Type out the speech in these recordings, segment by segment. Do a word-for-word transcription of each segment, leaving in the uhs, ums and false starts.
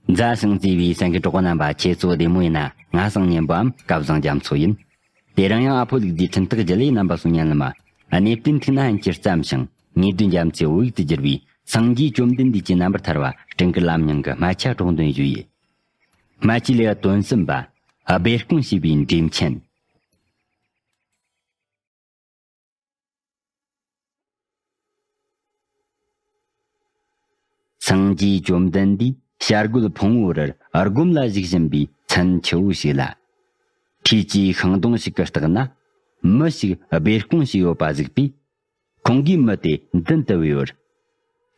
མཛའ་ཞིང་བརྩེ་བའི་སེང་གེ་གྲོགས་པོ་རྣམ་པ། ཁྱེད་ཚོ་བདེ་མོ་ཡིན་ན། ང་སང་ཉན་པའམ་སྐལ་བཟང་རྒྱ་མཚོ་ཡིན། དེ་རིང་ཡང་ཨ་ཕོ་ལུག་རྫིའི་འཕྲིན་སྟེགས་བརྒྱུད་ལས་རྣམ་པ་སོང་ཉན་ལ་མ། གནས་བརྟན་ཐུགས་ན་ཕན་ཁྱེར་ཙམ་ཞིང་ངེས་དོན་རྒྱ་མཚོའི་བོད་ཡིག་ཏུ་བསྒྱུར་བའི་སངས་རྒྱས་བཅོམ་ལྡན་འདས་ཀྱི་རྣམ་པར་ཐར་བ་སྤྲིན་དཀར་ལམ་རྙིང་གི་སྨད་ཆ་གྲོགས་འདོན་ཞུ་ཡི། སྨད་ཆའི་ལེའུ་དོན་གསུམ་པ། སྦས་སྐུང་བྱས་པའི་འབྲས་ཆན། སངས་རྒྱས་བཅོམ་ལྡན་འདས་བྱ་རྒོད་ཕུང་བོ་རིར་སྒོམ་ལ་བཞུགས་བཞིན་པའི་མཚན་ཆུ་བོ་ཞིག་ལ། འཁྲིས་ཀྱི་ཤིང་སྡོང་ཞིག་གི་ལྟག་ན་མི་ཞིག་སྦས་སྐུང་བྱས་ཡོད་པ་གཟིགས་པས། ཁོང་གིས་མི་དེ་མདུན་དུ་བོས་པར།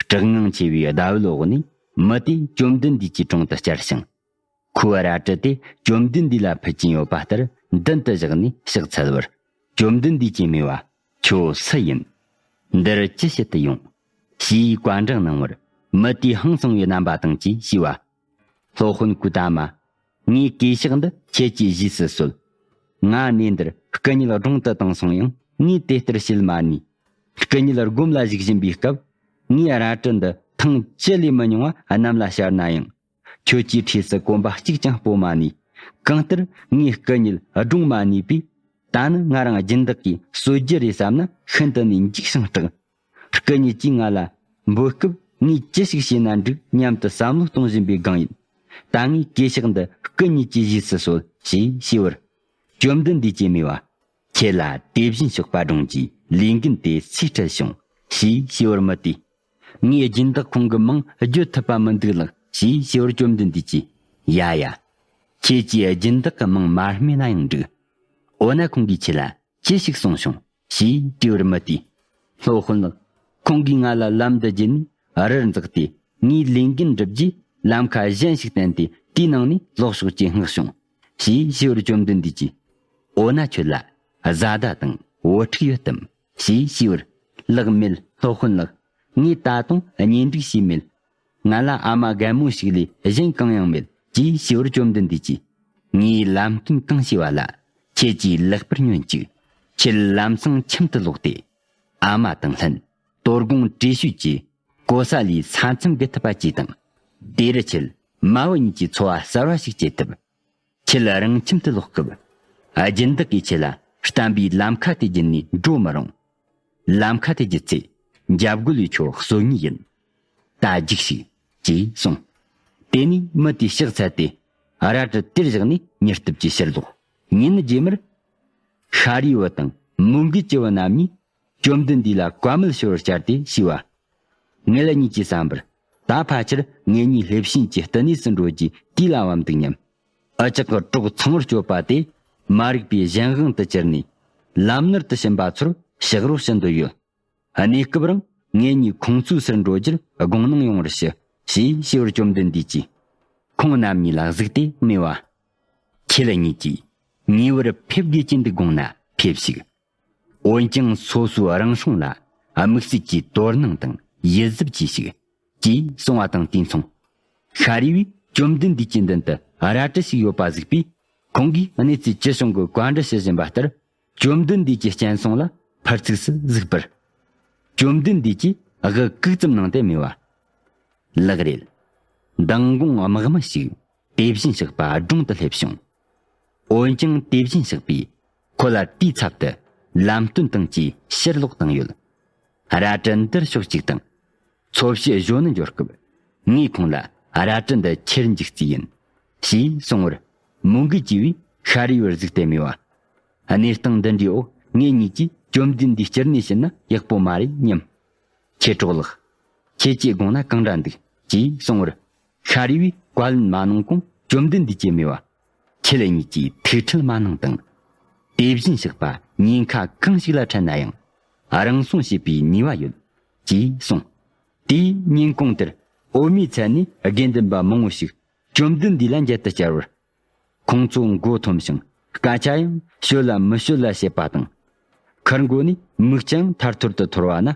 སྐྲག་སྣང་ཆེ་བའི་ཟླ་འོད་འོག་ནས་མི་དེ་བཅོམ་ལྡན་འདས་ཀྱི་དྲུང་དུ་བཅར་ཞིང་། ཁོའི་རལ་གྲི་དེ་བཅོམ་ལྡན་འདས་ལ་ཕུལ་གྱིན་ཡོད་པ་ལྟར་མདུན་དུ་བཞག་ནས་ཕྱག་འཚལ་བར། བཅོམ་ལྡན་འདས་ཀྱིས་སྨྲས་པ། ཁྱོད་སུ་ཡིན། འདིར་ཅི་བྱེད་དུ་ཡོང་། ཞེས་བཀའ་འདྲི་གནང་བར། མི་དེས་ཧང་སངས་པའི་རྣམ་པ་དང་བཅས་ཞུས་པ། སློབ་དཔོན་ཀུ་ཏ་མ། ངས་གུས་ཕྱག་འདི་ཁྱེད་ཀྱི་རྗེས་སུ་གསོལ། ང་གནས་འདིར་སྐུ་ཉིད་སྒྲུང་དུ་བཏང་སོང་ཡང་ངས་དེ་ལྟར་བྱེད་མ་ནུས། སྐུ་ཉིད་སྒོམ་ལ་བཞུགས་བཞིན་པའི་སྐབས། ངས་རལ་གྲི་འདི་ཐེངས་བཅུ་ལས་མི་ཉུང་བ་གནམ་ལ་བཤར་ན་ཡང་། ཁྱོད་ཀྱི་འཁྲིས་སུ་གོམ་པ་གཅིག་ཀྱང་སྤོ་མ་ནུས། གང་ལྟར་ངས་སྐུ་ཉིད་སྒྲུང་མ་ནུས་པས། ད་ནི་ང་རང་སྦྱིན་བདག་གིས་གསོད་རྒྱུ་རེད་བསམ་ན་ཤིན་ཏུ་ནས་འཇིགས་ཤིང་སྐྲག། སྐུ་ཉིད་ཀྱིས་ང་ལ་འབོད་སྐབས་ངས་ཅི་ཞིག་བྱས་ན་འགྲིག་སྙམ་དུ་བསམ་བློ་གཏོང་བཞིན་པའི་སྒང་ཡིན། ད་ངས་གུས་ཕྱག་འདི་སྐུ་ཉིད་ཀྱི་རྗེས་སུ་གསོལ་ཞེས་ཞུས་པར། བཅོམ་ལྡན་འདས་ཀྱིས་སྨྲས་པ། ཁྱེད་ལ་དེ་བཞིན་གཤེགས་པ་སྒྲུང་གྱི་ལས་འགན་དེ་སུས་སྤྲད་བྱུང་ཞེས་ཞུས་པར། མི་དེས། ངའི་སྦྱིན་བདག་ཁོང་གི་མིང་བརྗོད་ཐུབ་པ་མི་འདུག་ལགས་ཞེས་ཞུས་པར། བཅོམ་ལྡན་འདས་ཀྱིས། ཡ་ཡ། ཁྱེད་ཀྱིས་སྦྱིན་བདག་གི་མིང་མ་སྨྲས་ན་ཡང་འགྲིག། འོ་ན་ཁོང་གིས་ཁྱེད་ལ་ཅི་ཞིག་གསུངས་བྱུང་ཞེས་དྲིས་པར། མི་དེས། སློབ་དཔོན་ལགས། ཁོང་གིས་ང་ལ་ལམ་དུ་བརྒྱུད་ནས་རིར་འཛེགས་ཏེ་ངའི་ལས་འགན་འགྲུབ་རྗེས་ལམ་ཁ་གཞན་ཞིག་བསྟན་ཏེ་དེའི་ནང་ནས་ལོག་ཕྱོགས་ཀྱི་མངགས་བྱུང་ཞེས་ཞུས་པར། བཅོམ་ལྡན་འདས་ཀྱིས། འོ་ན་ཁྱོད་ལ་བཟའ་ཟླ་དང་བུ་ཕྲུག་ཡོད་དམ་ཞེས་ཞུས་པར། ལགས་མེད། སློབ་དཔོན་ལགས། ངས་ད་དུང་གཉེན་སྒྲིག་བྱས་མེད། ང་ལ་ཨ་མ་རྒན་མོ་ཞིག་ལས་གཞན་གང་ཡང་མེད་ཅེས་ཞུས་པར། བཅོམ་ལྡན་འདས་ཀྱིས། ངས་ལམ་སྟོན་གང་བྱས་པ་ལ་ཁྱེད་ཀྱིས་ལེགས་པར་ཉོན་ཅིག། ཁྱེད་ལམ་སང་ཁྱིམ་དུ་ལོག་སྟེ། ཨ་མ་དང་ལྷན་དོ་དགོང་བྲེ་ཤོད་ཀྱིས་གོ་ས་ལས་ས་མཚམས་བརྒལ་ཐུབ་པ་ཅིག་དང་། དེ་རུ་ཁྱེད་མ་བུ་གཉིས་ཀྱི་འཚོ་བ་གསར་བ་ཞིག་སྐྱེལ་ཐུབ། ཁྱེད་རང་ཁྱིམ་དུ་ལོག་སྐབས། སྦྱིན་བདག་གིས་ཁྱེད་ལ་བསྟན་པའི་ལམ་ཁ་དེ་བརྒྱུད་ནས་འགྲོ་མི་རུང་། ལམ་ཁ་དེ་བརྒྱུད་ཚེ་འཇབ་རྒོལ་བས་ཁྱོད་གསོད་ངེས་ཡིན། ད་རྒྱུགས་ཤིག་ཅེས་གསུངས། དེ་ནས་མི་དེས་ཕྱག་འཚལ་ཏེ་རལ་གྲི་དེར་བཞག་ནས་མྱུར་སྟབས་ཀྱིས་ཕྱིར་ལོག། ཉིན་རྗེས་མར། ཤཱ་རིའི་བུ་དང་མོའུ་འགལ་གྱི་བུ་རྣམ་གཉིས་བཅོམ་ལྡན་འདས་ལ་བཀའ་མོལ་ཞུ་བར་བཅར་ཏེ་ཞུས་པ། ངེད་གཉིས་ཀྱིས་བསམ་པར། ད་ཕལ་ཆེར་ངེད་གཉིས་ལྷས་བྱིན་གྱི་བསྟི་གནས་སུ་འགྲོ་རྒྱུའི་དུས་ལ་བབ་འདུག་སྙམ། འུ་ཅག་གི་གྲོགས་ཚངས་པར་སྤྱོད་པ་དེ་མ་རིག་པའི་གཞན་དབང་དུ་གྱུར་ནས། ལམ་ནོར་དུ་ཕྱིན་པ་ཚོར་ཕྱག་རོགས་ཞུ་འདོད་ཡོད། གནས་སྐབས་རིང་ངེད་གཉིས་ཁོང་ཚོའི་སར་འགྲོ་རྒྱུར་དགོངས་གནང་ཡོང་བར་ཞུ། ཞེས་ཞུས་པར། བཅོམ་ལྡན་འདས་ཀྱིས་ཁོང་རྣམ་གཉིས་ལ་གཟིགས་ཏེ་སྨྲས་པ། ཁྱེད་གཉིས་ཀྱིས་ཉེ་བར་ཕེབས་དགོས་ཀྱི་འདུག་དགོངས་ན་ཕེབས་ཤིག། འོན་ཀྱང་སོ་སོའི་རང་སྲུང་ལ་དམིགས་བསལ་གྱི་དོ་སྣང་དང་ཡིད་གཟབ་གྱིས་ཤིག། ཅེས་གསུངས་པ་དང་དུས་མཚུངས། ཤཱ་རིའི་བུས་བཅོམ་ལྡན་འདས་ཀྱི་མདུན་དུ་རལ་གྲི་ཞིག་ཡོད་པ་གཟིགས་པས། ཁོང་གིས་གནས་ཚུལ་ཅི་བྱུང་གི་བཀའ་འདྲི་ཞུ་བཞིན་པ་ལྟར། བཅོམ་ལྡན་འདས་ཀྱི་སྤྱན་ཟུང་ལ་ཕར་ཚིགས་སུ་གཟིགས་པར། བཅོམ་ལྡན་འདས་ཀྱིས་དབུགས་གུག་ཙམ་གནང་སྟེ་སྨྲས་པ། ལགས་རེད། མདང་དགོང་དམག་མི་ཞིག་དེ་བཞིན་གཤེགས་པ་དྲུང་དུ་སླེབས་བྱུང་། འོན་ཀྱང་དེ་བཞིན་གཤེགས་པས་ཁོ་ལ་དེའི་ཚབ་ཏུ་ལམ་སྟོན་དང་བཅས་ཕྱིར་ལོག་བཏང་ཡོད། རལ་གྲི་འདིར་ཤོག་ཅིག་དང་། འཚོ་བྱེད་གཞོན་ནུ་འབྱོར་སྐབས། ངས་ཁོང་ལ་རལ་གྲི་འདི་ཁྱེར་འཇུག་རྩིས་ཡིན། ཞེས་གསུངས་པར། མོའུ་འགལ་གྱི་བུས་ཤཱ་རིའི་བུར་གཟིགས་ཏེ་སྨྲས་པ། གནས་སྟངས་འདི་འདྲའི་འོག་ངེད་གཉིས་ཀྱིས་བཅོམ་ལྡན་འདས་སྐྱུར་ནས་ཕྱིན་ན་ཡག་པོ་མ་རེད་སྙམ། ཁྱེད་གྲོགས་ལགས། ཁྱེད་ཀྱིས་དགོངས་ན་གང་འདྲ་འདུག་ཅེས་གསུངས་པར། ཤཱ་རིའི་བུས་བཀའ་ལན་མ་གནང་གོང་བཅོམ་ལྡན་འདས་ཀྱིས་སྨྲས་པ། ཁྱེད་གཉིས་ཀྱིས་ཐུགས་ཁྲལ་མ་གནང་དང་། དེ་བཞིན་གཤེགས་པ་ཉེན་ཁ་གང་ཞིག་ལ་འཕྲད་ན་ཡང་། རང་སྲུང་བྱེད་པའི་ནུས་པ་ཡོད། ཅེས་གསུངས། དེའི་ཉིན་གུང་དེར་འོ་མའི་ཚལ་ནས་དགེ་འདུན་པ་མང་བོ་ཞིག་བཅོམ་ལྡན་འདས་ལ་མཇལ་དུ་བཅར་བར། ཁོང་ཚོ་མགོ་འཐོམས་ཤིང་སྐད་ཆ་ཡང་ཤོད་ལ་མི་ཤོད་ལ་བཤད་པ་དང་། ཁུར་མགོ་ནས་མིག་ཆུའང་ཐར་ཐོར་དུ་འཐོར་བ་ན།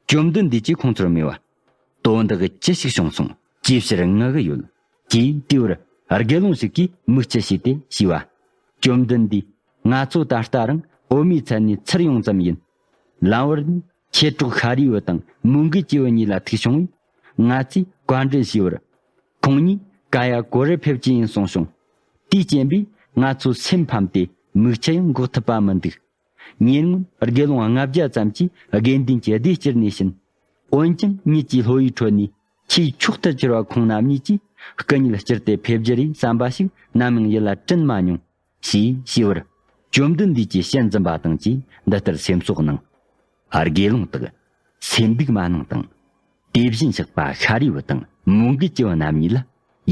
བཅོམ་ལྡན་འདས་ཀྱིས་ཁོང་ཚོར་སྨྲས་པ། དོན་དག་ཅི་ཞིག་བྱུང་སོང་། ཅིའི་ཕྱིར་ངུ་གི་ཡོད། ཅེས་དྲིས་པར། དགེ་སློང་ཞིག་གིས་མིག་ཆུ་བྱས་ཏེ་ཞུས་པ། བཅོམ་ལྡན་འདས། ང་ཚོ་ད་ལྟ་རང་འོ་མའི་ཚལ་ནས་ཚུར་ཡོང་ཙམ་ཡིན། ལམ་བར་ནས་ཁྱེད་གྲོགས་ཤཱ་རིའི་བུ་དང་མོའུ་འགལ་གྱི་བུ་གཉིས་ལ་ཐུག་བྱུང་བས། ང་ཚོས་བཀའ་འདྲི་ཞུས་པར། ཁོང་གཉིས་ ཀ་ཡ་གོ་རུ་ཕེབས་ཀྱི་ཡིན་གསུངས་བྱུང་། དེའི་རྐྱེན་པས་ང་ཚོ་སེམས་ཕམ་སྟེ་མིག་ཆུ་ཡང་འགོག་ཐུབ་པ་མི་འདུག་ཉེ་སྔོན་དགེ་སློང་ལྔ་བརྒྱ་ཙམ་གྱིས་དགེ་འདུན་གྱི་སྡེ་བསྐྱུར་ནས་ཕྱིན། འོན་ཀྱང་ཉིད་ཀྱི་ལྷོ་ཡི་ཁྲོད་ནས་ཆེས་མཆོག་ཏུ་གྱུར་པ་ཁོང་རྣམ་གཉིས་ཀྱིས་སྐུ་ཉིད་སྤྱིར་དེ་ཕེབས་རྒྱུ་རེད་བསམ་པ་ཞིག་ནམ་ཡང་ཡིད་ལ་དྲན་མ་མྱོང་། ཞེས་ཞུས་པར། བཅོམ་ལྡན་འདས་ཀྱིས་ཞལ་འཛུམ་པ་དང་བཅས་འདི་ལྟར་སེམས་གསོ་གནང་། དགེ་སློང་དག་སེམས་སྡུག་མ་གནང་དང་། དེ་བཞིན་གཤེགས་པ་ཤཱ་རིའི་བུ་དང་མོའུ་འགལ་གྱི་བུ་རྣམ་གཉིས་ལ་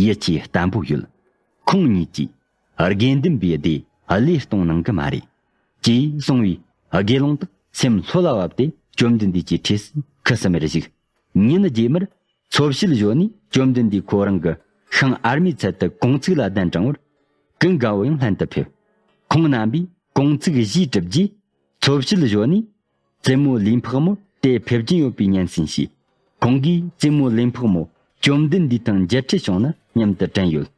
ཡིད་ཆེས་བརྟན་པོ་ཡོད། ཁོང་གཉིས་ཀྱིས་དགེ་འདུན་པའི་སྡེ་བློས་གཏོང་གནང་གི་མ་རེད། ཅེས་གསུངས་པས་དགེ་སློང་དག་སེམས་ལྷོད་ལ་བབས་ཏེ་བཅོམ་ལྡན་འདས་ཀྱི་འཁྲིས་སུ་ཁུ་སིམ་མེར་བཞུགས། ཉིན་རྗེས་མར་འཚོ་བྱེད་གཞོན་ནུས་བཅོམ་ལྡན་འདས་ཁོ་རང་གི་ཤིང་ཨར་མའི་ཚལ་དུ་གུང་ཚིགས་ལ་གདན་དྲངས་པར། ཀུན་དགའ་བོ་ཡང་ལྷན་དུ་ཕེབས། ཁོང་རྣམ་པས་གུང་ཚིགས་བཞེས་གྲུབ་རྗེས། འཚོ་བྱེད་གཞོན་ནུས་བཙུན་མོ་ལུས་འཕགས་མོར་དེ་ཕེབས་ཀྱིན་ཡོད་པའི་སྙན་སེང་ཞུས། ཁོང་གིས་བཙུན་མོ་ལུས་འཕགས་མོ་བཅོམ་ལྡན་འདས་དང་མཇལ་འཕྲད་བྱུང་ན་སྙམ་དུ་དྲན་ཡོད།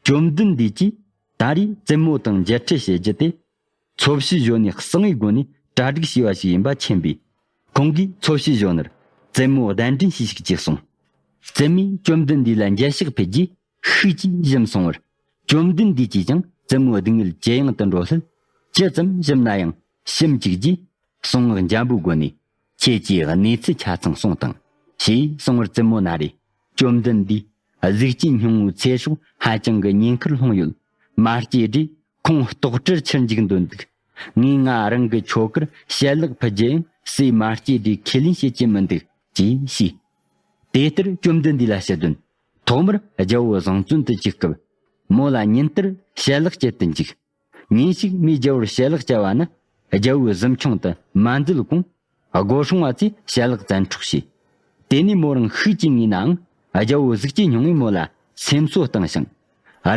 བཅོམ་ལྡན་འདས་ཀྱིས་ད་རེས་བཙུན་མོ་དང་མཇལ་འཕྲད་བྱེད་རྒྱུ་དེ། འཚོ་བྱེད་གཞོན་ནུས་གསང་བའི་སྒོ་ནས་གྲ་སྒྲིག་བྱས་པ་ཞིག་ཡིན་པ་མཁྱེན་པས། ཁོང་གིས་འཚོ་བྱེད་གཞོན་ནུར་བཙུན་མོ་གདན་འདྲེན་བྱས་ཤིག་ཅེས་གསུངས། བཙུན་མོས་བཅོམ་ལྡན་འདས་ལ་མཇལ་ཕྱག་ཕུལ་རྗེས་ཤུགས་ཀྱིས་ཞིམ་སོང་བར། བཅོམ་ལྡན་འདས་ཀྱིས་ཀྱང་བཙུན་མོའི་སྡུག་བསྔལ་ཇེ་ཡང་དུ་འགྲོ་སླད་ཇི་ཙམ་ཞིམ་ན་ཡང་ཞིམ་གཅིག་རྗེས། གསང་སྔགས་འཇམ་པོའི་སྒོ་ནས་ཁྱེད་ཀྱིས་གནས་ཚུལ་ཆ་ཚང་གསུངས་དང་ཞེས་གསུང་བར། བཙུན་མོ་ན་རེ་བཅོམ་ལྡན་འདས་གཟུགས་ཅན་སྙིང་པོའི་ཚེ་སྲོག་ཧ་ཅང་གི་ཉེན་ཁར་ལྷུང་ཡོད། མ་སྐྱེས་དུས་ཁོང་ལྟོགས་གྲིར་འཆི་འཇུག་འདོད་འདུག་ངས་ང་རང་གི་ཆོ་གར་ཞལ་ལག་ཕུལ་རྒྱུ་ཡང་སྲས་མ་སྐྱེས་དུས་ཁས་ལེན་བྱེད་ཀྱི་མི་འདུག་ཅེས་ཞུས། དེ་ལྟར་བཅོམ་ལྡན་འདས་ལ་ཞུ་དོན། ཐོག་མར་རྒྱལ་པོ་བཟང་བཙོན་དུ་བཅུག་སྐབས། མོ་ལ་ཉིན་ལྟར་ཞལ་ལག་སྤྱད་དུ་འཇུག་ཉིན་ཞིག་མོས་རྒྱལ་པོར་ཞལ་ལག་སྤྱད་པ་ན། རྒྱལ་པོའི་གཟིམ་ཆུང་དུ་མ་འཛུལ་གོང་། སྒོ་སྲུང་བ་ཚོས་ཞལ་ལག་བཙན་འཕྲོག་བྱས། དེ་ནས་མོ་རང་ཤུགས་ཀྱིས་ངུས་ནའང་། རྒྱལ་པོ་གཟུགས་ཀྱི་སྙིང་པོས་མོ་ལ་སེམས་གསོ་བཏང་ཞིང་།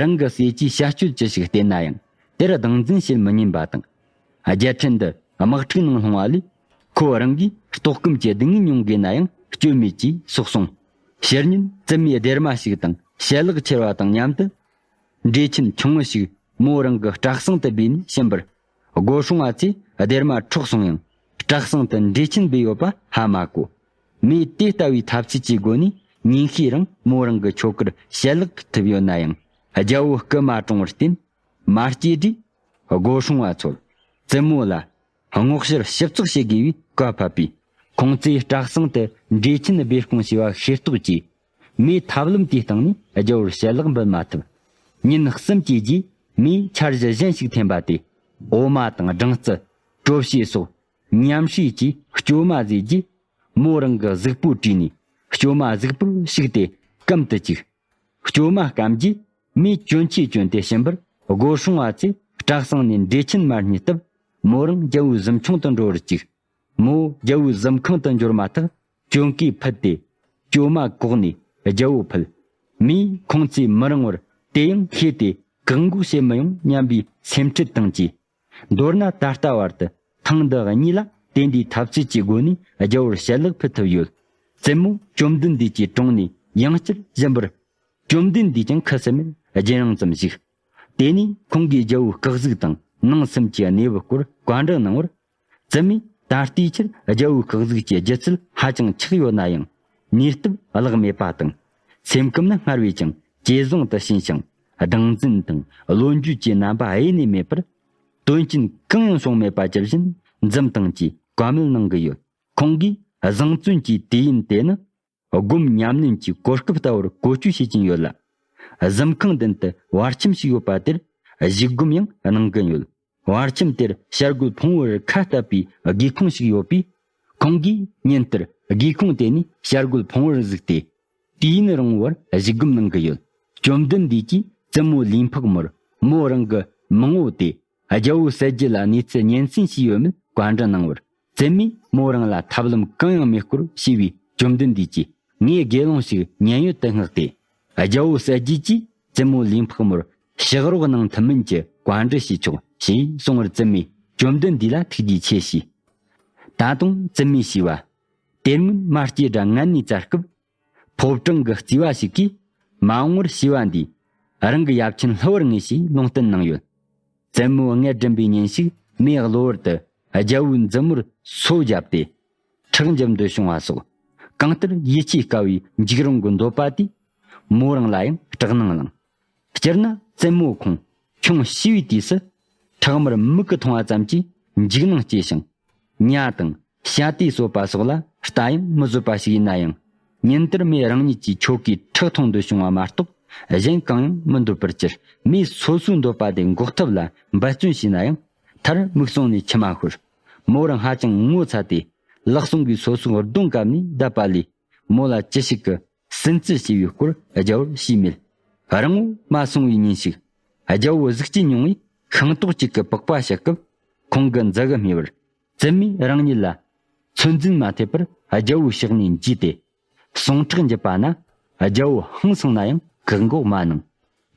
རང་གི་སྲས་ཀྱིས་བྱ་སྤྱོད་ཅི་ཞིག་བསྟན་ན་ཡང་དེར་སྡང་འཛིན་བྱེད་མི་ཉན་པ་དང་། རྒྱལ་ཕྲན་འདི་དམག་འཁྲུག་ནང་ལྷུང་བ་ལས། ཁོ་རང་གིས་ལྟོགས་སྐོམ་གྱི་སྡུག་བསྔལ་མྱོང་དགོས་ན་ཡང་སྐྱོན་མེད་ཅེས་སོགས་གསུངས། ཕྱི་ཉིན་བཙུན་མོས་སྡེར་མ་ཞིག་དང་ཞལ་ལག་ཁྱེར་བ་དང་མཉམ་དུ། འབྲས་ཆན་ཆུང་ངུ་ཞིག་མོ་རང་གི་སྐྲ་གསེང་དུ་སྦས་ནས་ཕྱིན་པར། སྒོ་སྲུང་བ་ཚོས་སྡེར་མ་འཕྲོག་སོང་ཡང་། སྐྲ་གསེང་དུ་འབྲས་ཆན་སྦས་ཡོད་པ་ཧ་མ་གོ། མོས་དེ་ལྟ་བུའི་ཐབས་ཤེས་ཀྱི་སྒོ་ནས་ཉིན་ཤས་རིང་མོ་རང་གི་ཆོ་གར་ཞལ་ལག་ཕུལ་ཐུབ་ཡོད་ན་ཡང་། རྒྱལ་པོ་སྐུ་མ་གྲོངས་པར་བརྟེན། མ་སྐྱེས་དུས་སྒོ་སྲུང་བ་ཚོར་བཙུན་མོ་ལ་སྔོག་བཤེར་ཞིབ་ཚགས་བྱེད་དགོས་པའི་བཀའ་ཕབ་པས། ཁོང་ཚོས་སྐྲ་གསེང་དུ་འབྲས་ཆན་སྦས་སྐོང་བྱས་པ་ཤེས་རྟོགས་ཀྱིས། མོས་ཐབས་ལམ་དེའི་སྟེང་ནས་རྒྱལ་པོར་ཞལ་ལག་འབུལ་མ་ཐུབ། ཉིན་གསུམ་གྱི་རྗེས་མོས་འཆར་གཞི་གཞན་ཞིག་འཐེན་པ་དེ། འོ་མ་དང་སྦྲང་རྩི། གྲོ་བྱེ་སོགས་མཉམ་བསྲེས་ཀྱིས་སྐྱོ་མ་བཟོས་རྗེས། མོ་རང་གི་གཟུགས་པོ་བཀྲུས་ནས་སྐྱོ་མ་གཟུགས་པོར་བྱུགས་ཏེ་སྐམ་དུ་བཅུག་སྐྱོ་མ་སྐམ་རྗེས་མོས་གྱོན་ཆས་གྱོན་ཏེ་ཕྱིན་པར། སྒོ་སྲུང་བ་ཚོས་སྐྲ་གསེང་ནས་འབྲས་ཆན་མ་རྙེད་སྟབས། མོ་རང་རྒྱལ་པོའི་གཟིམ་ཆུང་དུ་འགྲོ་བར་བཅུག་མོ་རྒྱལ་པོའི་གཟིམ་ཁང་དུ་འབྱོར་མ་ཐག་གྱོན་གོས་ཕུད་དེ། གྱོ་མ་བཀོག་ནས་རྒྱལ་པོར་ཕུལ། མོས་ཁོང་ཚོས་མི་རིང་བར་དེ་ཡང་ཤེས་ཏེ་བཀག་འགོག་བྱེད་མི་ཡོང་སྙམ་པའི་སེམས་ཁྲལ་དང་བཅས། མདོར་ན་ད་ལྟ་བར་དུ་ཐེངས་འདི་གཉིས་ལ་དེ་འདྲའི་ཐབས་ཤེས་ཀྱི་སྒོ་ནས་རྒྱལ་པོར་ཞལ་ལག་ཕུལ་ཐུབ་ཡོད། བཙུན་མོ་བཅོམ་ལྡན་འདས་ཀྱི་དྲུང་ནས་ཡང་བསྐྱར་བཞེངས་པར། བཅོམ་ལྡན་འདས་ཀྱང་ཁུ་སིམ་མེར་རྒྱུན་རིང་ཙམ་བཞུགས། དེ་ནས་ཁོང་གིས་རྒྱལ་པོའི་སྐུ་གཟུགས་དང་ནང་སེམས་ཀྱི་གནས་བབ་སྐོར་བཀའ་འདྲི་གནང་བར། བཙུན་མོས་ད་ལྟའི་ཆར་རྒྱལ་པོའི་སྐུ་གཟུགས་ཀྱི་སྒྱུ་རྩལ་ཧ་ཅང་ཆགས་ཡོད་ན་ཡང་། ནུས་སྟོབས་གླགས་མེད་པ་དང་། སེམས་ཁམས་ནི་སྔར་བས་ཀྱང་ཇེ་བཟང་དུ་ཕྱིན་ཞིང་། སྡང་འཛིན་དང་བློ་འགྱོད་ཀྱི་རྣམ་པ་གཡེལ་ནས་མེད་པར། དོན་རྐྱེན་གང་ཡང་བྱུང་མེད་པ་ཇི་བཞིན་འཛུམ་དང་བཅས་བཀའ་མོལ་གནང་གི་ཡོད། ཁོང་གིས་བཟང་བཙོན་གྱི་དུས་ཡུན་དེ་ནི། སྒོམ་ཉམས་ལེན་གྱི་གོ་སྐབས་ལྟ་བུར་བཀོལ་སྤྱོད་བྱེད་ཀྱིན་ཡོད་ལ། གཟིམ་ཁང་མདུན་དུ་བར་ཁྱིམ་ཞིག་ཡོད་པ་དེར་བཞུགས་སྒོམ་ཡང་གནང་གིན་ཡོད། བར་ཁྱིམ་དེར་བྱ་རྒོད་ཕུང་བོར་ཁ་བཏབ་པའི་སྒེའུ་ཁུང་ཞིག་ཡོད་པས། ཁོང་གིས་ཉིན་ལྟར་སྒེའུ་ཁུང་དེ་ནས་བྱ་རྒོད་ཕུང་བོར་གཟིགས་ཏེ། དུས་ཡུན་རིང་བོར་བཞུགས་སྒོམ་གནང་གི་ཡོད། བཅོམ་ལྡན་འདས་ཀྱིས་བཙུན་མོ་ལུས་འཕགས་མོར་མོ་རང་གི་མིང་པོ་དེ་རྒྱལ་པོ་གསལ་རྒྱལ་ལ་གནས་ཚུལ་སྙན་སེང་ཞུས་ཡོད་མེད་བཀའ་འདྲི་གནང་བར། བཙུན་མོས་མོ་རང་ལ་ཐབས་ལམ་གང་ཡང་མེད་སྐོར་ཞུས་པས། བཅོམ་ལྡན་འདས་ཀྱིས་ངའི་དགེ་སློང་ཞིག་མཉན་ཡོད་དུ་མངགས་ཏེ། རྒྱལ་པོ་གསལ་རྒྱལ་གྱིས་བཙུན་མོ་ལུས་འཕགས་མོར་ཕྱག་རོགས་གནང་ཐུབ་མིན་གྱི་བཀའ་འདྲི་ཞུས་ཆོག་ཞེས་གསུངས་པར། བཙུན་མོས་བཅོམ་ལྡན་འདས་ལ་ཐུགས་རྗེ་ཆེ་ཞུས། ད་དུང་བཙུན་མོས་ཞུས་པ། དེ་སྔོན་མ་སྐྱེས་དགྲ་ངན་ནས་བཙལ་སྐབས། ཕོ་བྲང་གི་རྩིས་པ་ཞིག་གིས་མ་འོངས་པར་བྱིས་པ་འདིས་རང་གི་ཡབ་ཆེན་ལྷུ་བར་ངེས་ཞེས་ལུང་བསྟན་གནང་ཡོད། བཙུན་མོ་མངལ་སྦྲུམ་པའི་ཉིན་ཞིག་མོས་གློ་བུར་དུ་རྒྱལ་པོའི་མཛུབ་མོར་སོ་བརྒྱབ་སྟེ། ཁྲག་འཇིབ་འདོད་བྱུང་བ་སོགས། གང་ལྟར་ཡིད་ཆེས་དཀའ་བའི་འཇིགས་རུང་གི་འདོད་པ་དེས། མོ་རང་ལ་ཡང་ སྐྲག་སྣང་ལངས། སྤྱིར་ན་བཙུན་མོ་ཁོང་ཁྱོང་ཤི་བའི་དུས་སུ་ཁྲག་དམར་མིག་གིས་མཐོང་བ་ཙམ་གྱིས་འཇིགས་སྣང་སྐྱེས་ཤིང་། ཉ་དང་བྱ་དེ་གསོད་པ་སོགས་ལ་ལྟ་ཡང་མི་བཟོད་པ་ཞིག་ཡིན་ན་ཡང་། ཉིན་ལྟར་མོས་རང་ཉིད་ཀྱི་ཁྱོ་གའི་ཁྲག་འཐུང་འདོད་བྱུང་བ་མ་གཏོགས་གཞན་གང་ཡང་མི་འདོད་པར་གྱུར། མོས་སོ་སོའི་འདོད་པ་དེ་འགོག་ཐབས་ལ་འབད་བརྩོན་བྱས་ན་ཡང་མཐར་མིག་ཟུང་ནས་མཆི་མ་ཤོར། མོ་རང་ཧ་ཅང་ངོ་ཚ་སྟེ་ལག་ཟུང་གིས་སོ་སོའི་གདོང་བཀབ་ནས་བསྡད་པ་ལས། མོ་ལ་ཅི་ཞིག་གིས་སུན་གཙེར་བྱས་པའི་སྐོར་རྒྱལ་བོར་ཞུས་མེད། རིང་བོ་མ་སོང་བའི་ཉིན་ཞིག་རྒྱལ་བོ་གཟུགས་ཅན་སྙིང་པོས་ཤིང་ཏོག་ཅིག་གི་པགས་པ་བཤུ་སྐབས། ཁོང་གི་མཛུ་གུ་རྨས་པར། བཙུན་མོས་རང་ཉིད་ལ་ཚོད་འཛིན་མ་ཐེབས་པར་རྒྱལ་བོའི་ཕྱག་ནས་འཇུས་ཏེ། ཟུངས་ཁྲག་འཇིབ་པ་ན་རྒྱལ་བོ་ཧང་སངས་ན་ཡང་བཀག་འགོག་མ་གནང་།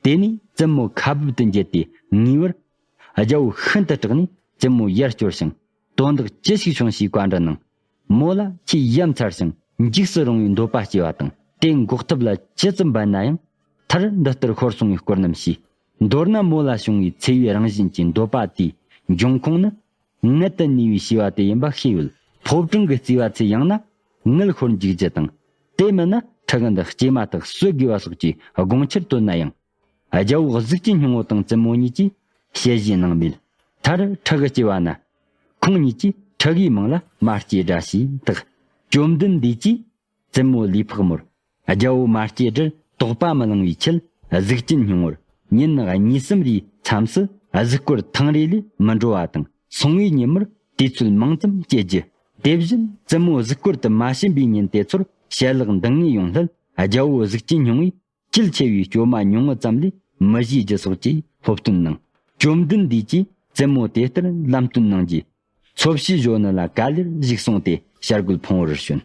དེ་ནས་བཙུན་མོ་ཁ་སྦུབ་ཏུ་འགྱེལ་ཏེ་ངུས་པར། རྒྱལ་བོ་ཤིན་ཏུ་སྐྲག་ནས་བཙུན་མོ་ཡར་སྐྱོར་ཞིང་། དོན་དག་ཅི་ཞིག་བྱུང་ཞེས་བཀའ་འདྲི་གནང་། མོ་ལ་ཆེས་ཡ་མཚར་ཞིང་འཇིགས་སུ་རུང་བའི་འདོད་པ་སྐྱེ་བ་དང་། དེ་འགོག་ཐབས་ལ་ཇི་ཙམ་འབད་ན་ཡང་མཐར་འདི་ལྟར་ཤོར་སོང་བའི་སྐོར་རྣམས་ཞུས། མདོར་ན་མོ་ལ་བྱུང་བའི་འཚེ་བའི་རང་བཞིན་གྱི་འདོད་པ་དེའི་འབྱུང་ཁུངས་ནི། མངལ་དུ་ནུས་པའི་བྱིས་པ་དེ་ཡིན་པ་ཤེས་ཡོད། ཕོ་བྲང་གི་བརྩེ་བ་ཚོས་ཡང་ན་མངལ་ཤོར་འཇུག་རྒྱུ་དང་། དེ་མིན་ན་ཕྲུ་གུ་འདི་སྐྱེས་མ་ཐག་གསོད་དགོས་པ་སོགས་ཀྱི་དགོངས་འཆར་བཏོན་ན་ཡང་། རྒྱལ་བོ་གཟུགས་ཅན་སྙིང་པོ་དང་བཙུན་མོ་གཉིས་ཀྱིས་དཔྱད་གཞིགས་གནང་མེད། མཐར་ཕྲུ་གུ་སྐྱེས་པ་ན། ཁོང་གཉིས་ཀྱིས་ཕྲུ་གུའི་མིང་ལ་མ་སྐྱེས་དགྲ་ཞེས་བཏགས། བཅོམ་ལྡན་འདས་ཀྱིས་བཙུན་མོ་ལུས་འཕགས་མོར། རྒྱལ་བོ་མ་སྐྱེས་དགྲར་དོགས་པ་མི་ལང་བའི་ཆེད། གཟུགས་ཅན་སྙིང་པོར་ཉིན་གཉིས་གསུམ་རེའི་མཚམས་སུ་གཟུགས་སྐོར་ཐེངས་རེ་ལས་མི་འགྲོ་བ་དང་། སོང་བའི་ཉིན་མོར་དུས་ཚོད་མང་ཙམ་སྐྱེལ་རྒྱུ། དེ་བཞིན་བཙུན་མོ་གཟུགས་སྐོར་དུ་མ་ཕྱིན་པའི་ཉིན་དེ་ཚོར་ཞལ་ལག་འདང་ངེས་ཡོང་སླད། རྒྱལ་བོ་གཟུགས་ཅན་སྙིང་པོས་སྐྱིད་ཆེ་བའི་སྐྱོ་མ་ཉུང་ངུ་ཙམ་ལས་མི་བཞེས་རྒྱུ་སོགས་ཀྱི་སློབ་སྟོན་གནང་། བཅོམ་ལྡན་འདས་ཀྱིས་བཙུན་མོ་དེ་ལྟར་ལམ་སྟོན་གནང་རྗེས། འཚོ་བྱེད་གཞོན་ནུ་ལ་ག་ལེར་གཞིགས་སོང་སྟེ་བྱ་རྒོད་ཕུང་བོར་བྱོན།